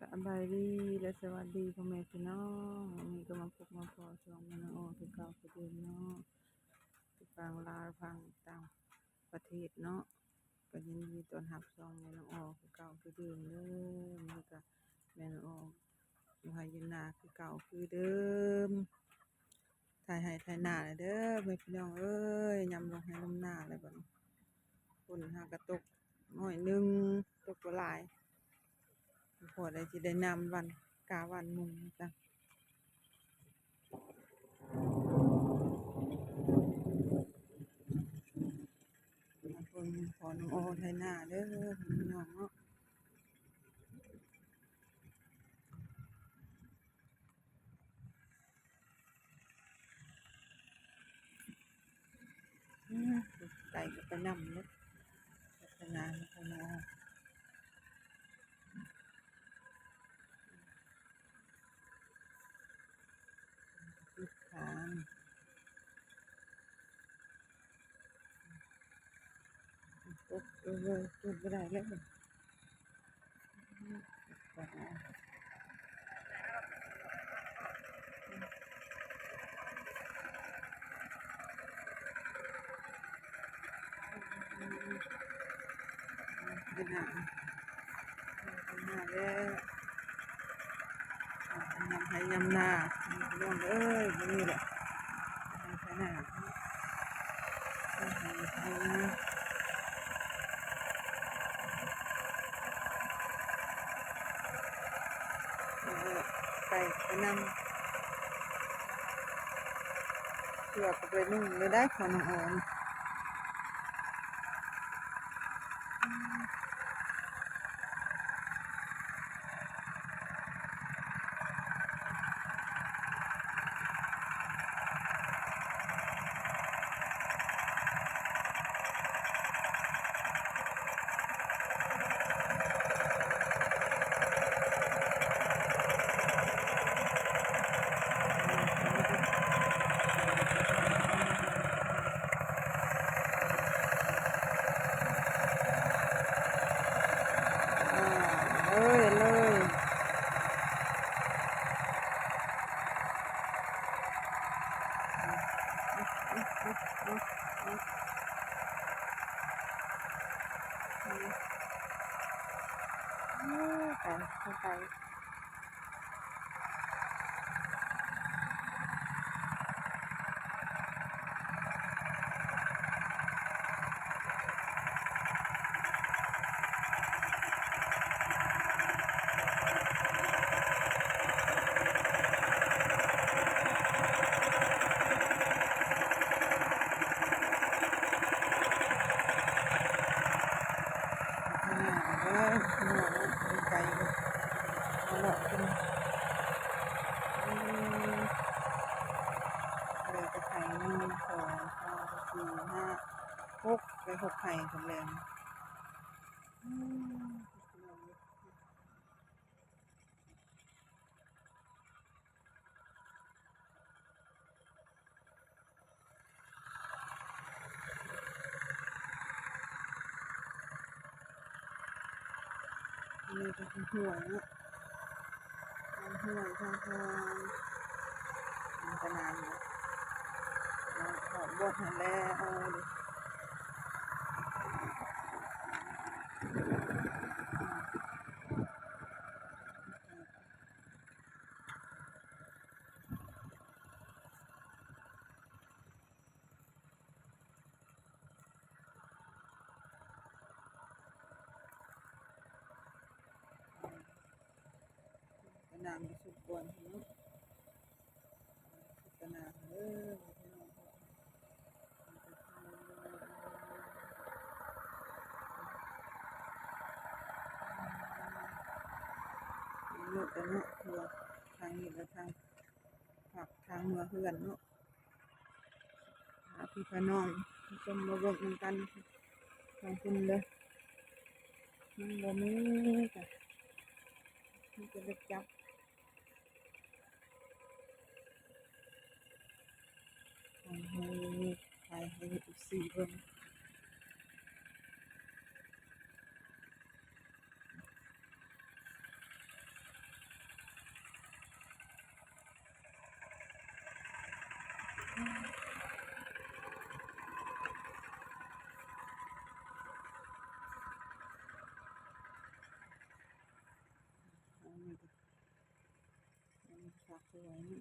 ສະບາຍດີ ແລະ ສະຫວັດດີພໍ່ແມ່ພີ່ນ້ອງ. ມື້ນີ້ກໍມາພົບມາພໍ້ຊ່ອງແມ່ນ້ອງໂອຄືເກົ່າຄືເດີມເນາະ, ຢູ່ຝັ່ງລາວ ຝັ່ງຕ່າງປະເທດເນາະ, ກໍຍິນດີຕ້ອນຮັບຊ່ອງແມ່ນ້ອງໂອຄືເກົ່າຄືເດີມເດີ. ມື້ນີ້ກໍແມ່ນ້ອງໂອຢູ່ໄຮ່ຢູ່ນາຄືເກົ່າຄືເດີມ. ໄຖໄຮ່ໄຖນາແລ້ວເດີແມ່ພີ່ນ້ອງເອີຍ, ຍາມລົງໄຮ່ລົງນາແລ້ວບັດນີ້. ຝົນຫາກະຕົກໜ້ອຍໜຶ່ງ, ຕົກບໍ່ຫຼາຍ, ພໍໄດ້ ຊິໄດ້ນຳຫວ່ານກ້າຫວ່ານມຸງຊັ້ນ. ເບິ່ງພໍ່ນ້ອງໂອໄຖນາເດີພີ່ນ້ອງເນາະ. ອືມ ໄກ່ກໍໄປນຳເນາະ ໄປນຳ ໄປນຳ ຕິດຂາ ຕົກ ເອີ ຕົກບໍ່ໄດ້ແລ້ວ. ມາແລ້ວ ຍາມໄຮ່ຍາມນາ ພີ່ນ້ອງເອີຍ, ມື້ນີ້ແຫຼະ ໄຮ່ນາ ໄຮ່ນາ. ເອີ ໄປ ໄປນຳ ເສື້ອກໍບໍ່ໄດ້ນຸ່ງເລີຍໄດ໋ ຂອງນ້ອງໂອ. ເອີຍ ເອີຍ ໄປ ໄປ. ເລີຍກະໄຖ ໜຶ່ງ ສອງ ສາມ ສີ່ ຫ້າ ຫົກ ໄປຫົກໄຖ ສຳແດງ. ອັນນີ້ກໍຄືຫ້ວຍເນາະ ທາງຫ້ວຍ ທາງທາງ ມັນກໍນານຢູ່ ເນາະ ຮອດບ່ອນຫັ້ນແລ້ວ. ກະນາງສຸກກ່ອນເນາະ ກະນາງເດີ. ເນາະ ທາງນີ້ກະທາງພັກ ທາງເມືອເຮືອນເນາະ. ພາພີ່ພານ້ອງຊົມມາເບິ່ງນຳກັນ ທາງພຸ້ນເດີ ຍັງບໍ່ມີ ກະມີແຕ່ລົດຈັກ ຖ່າຍໃຫ້ ຖ່າຍໃຫ້ເອັຟຊີເບິ່ງ. ມັນຄັກໄວ້ນີ້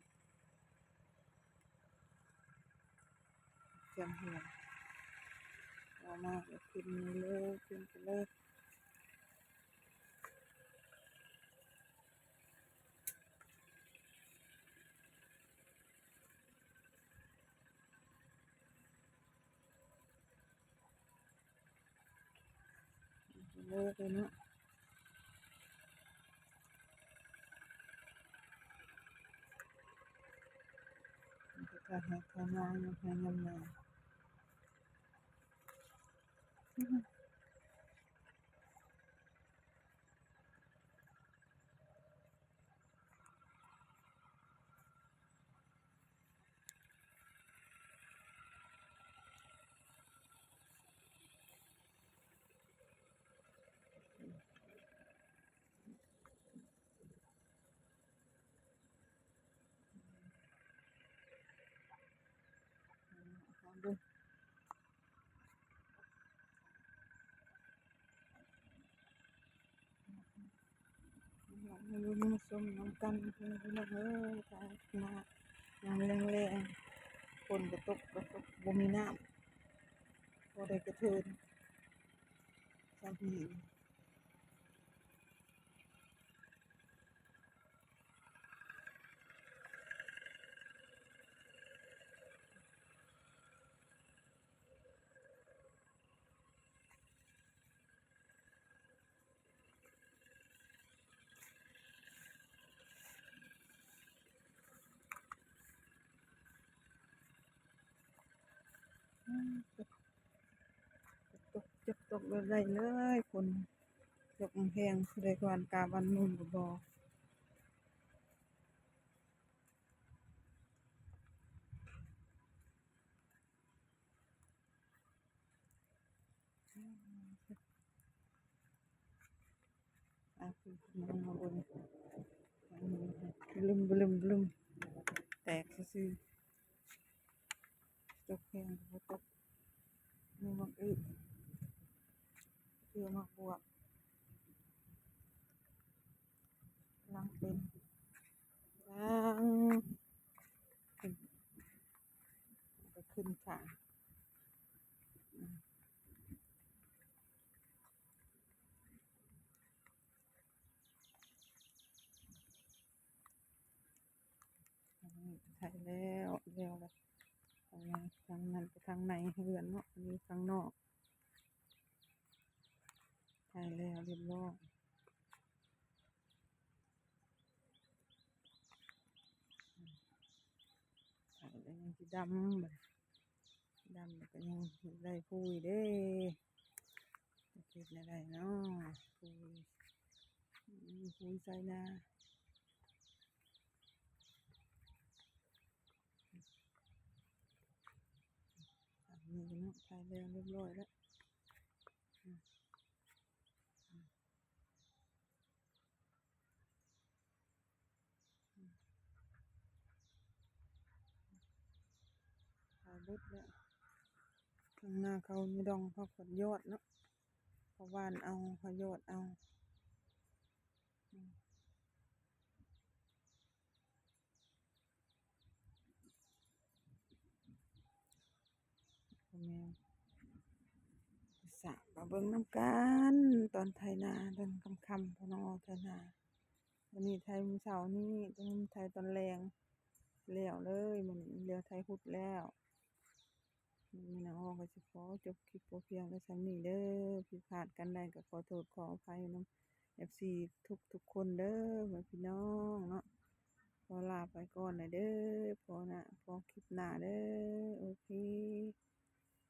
ຈຳຫົວ ເອົາມາກໍຂຶ້ນນີ້ເລີຍ ຂຶ້ນໄປເລີຍ. ເລີຍເນາະ ມັນກໍໄຖໄຮ່ໄຖນາ ຍາມໄຮ່ຍາມນາ. ມາຊົມນຳກັນ ພີ່ນ້ອງເອີຍ ທາງໜ້າຍາມແລງໆ ຝົນກໍຕົກ ກໍຕົກ ບໍ່ມີນ້ຳ ບໍ່ໄດ້ກະເທີນ ຊາວພີ. ອືມ ຕົກ ຕົກ ຕົກ ຕົກ ຕົກ ໄດ້ເລີຍ ຝົນຕົກແຮງ ຜູ້ໃດກະຫວັ່ນກາຫວັ່ນໜຸ່ມກໍບໍ່. ອ່ະ ມາເບິ່ງ ບລຶມ ບລຶມ ບລຶມ ແຕກຊື່ໆ ຕົກແຮງກໍບໍ່ຕົກ ມີໝາກອຶ ຄືໝາກບວບ ກຳລັງເປັນ ກຳລັງຂຶ້ນ ກໍຂຶ້ນຂາ ອືມ ອັນນີ້ໄຖແລ້ວ ແລ້ວລະ ທາງນັ້ນໄປທາງໃນເຮືອນເນາະ ອັນນີ້ທາງນອກ ໄຖແລ້ວຮຽບຮ້ອຍ. ໄຖແລ້ວຍັງຊິດຳ ດຳແລ້ວກໍຍັງໄດ້ປຸຍເດ້ ເຮັດແນວໃດເນາະ ປຸຍ ອືມ ປຸຍໃສ່ນາ ອັນນີ້ເນາະ ໄຖແລ້ວຮຽບຮ້ອຍແລ້ວ ອືມ. ຂາຍເບິດແລ້ວ ທາງໜ້າເຂົາມີດອງເຂົາກໍຢອດເນາະ ເຂົາຫວ່ານເອົາ ເຂົາຢອດເອົາ ອືມ. ພໍ່ແມ່ສາວມາເບິ່ງນຳກັນ ຕອນໄຖນາ ຕອນຄ່ຳໆ ພໍ່ນ້ອງໄຖນາ ມື້ນີ້ໄຖມື້ເຊົ້ານີ້ ຕອນໄຖຕອນແລງ ແລ້ວເລີຍ ມື້ນີ້ແລ້ວ ໄຖຮຸດແລ້ວ. ມື້ນີ້ນ້ອງອອກກໍຊິຂໍຈົບຄລິບພໍພຽງແຕ່ສ່ຳນີ້ເດີ ຜິດພາດການໃດກໍຂໍໂທດຂໍອະໄພນຳ ເອັຟຊີ ທຸກໆຄົນເດີ ແມ່ພີ່ນ້ອງເນາະ ຂໍລາໄປກ່ອນແລ້ວເດີ ພໍໜ້າ ພໍຄລິບໜ້າເດີ ໂອເຄ.